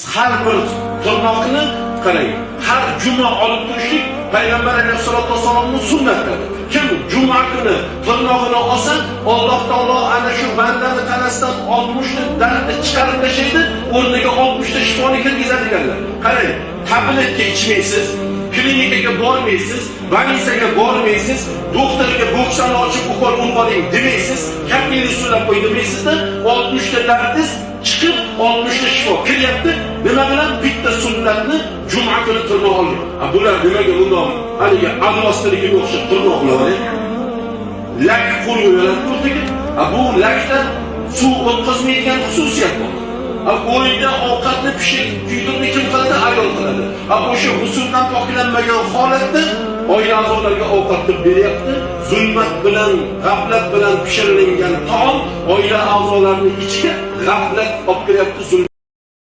Har bir tirnoqni qarang, har juma olib turishlik Payg'ambar alayhissalatu vassalomning sunnatlari. Kim juma kuni tirnog'ini olsa, Alloh taolo ana shu bandani tanasidan 60 ta dardni chiqarib tashlaydi, o'rniga 60 ta shifoni kirgizadi deganlar. Qarang, tabletka ichmaysiz, klinikaga bormaysiz, больница ga bormaysiz, doktorga bo'ksani ochib ukol urib oling demaysiz, kapelni sulab qo'y demaysizda, 60 ta dardingiz chiqib 60 ta shifo kiryapti. Nima bilan? Bitta sunnatni juma kuni tirnoq olgan. Bular nimaga bundoq haligi almosdiligiga o'xshab tirnoqlar lak qo'yib qo'yadi o'rtaga. Bu lakdan suv o'tkazmaydigan xususiyat bor. O'yda ovqatni pishirib kuydirni kim qiladi? Ayol qiladi. O'sha g'usuldan poklanmagan holatda oila a'zolariga ovqat qilib beryapti. Zulmat bilan, g'aflat bilan pishirilgan taom oila a'zolarining ichiga g'aflat olib kiryapti.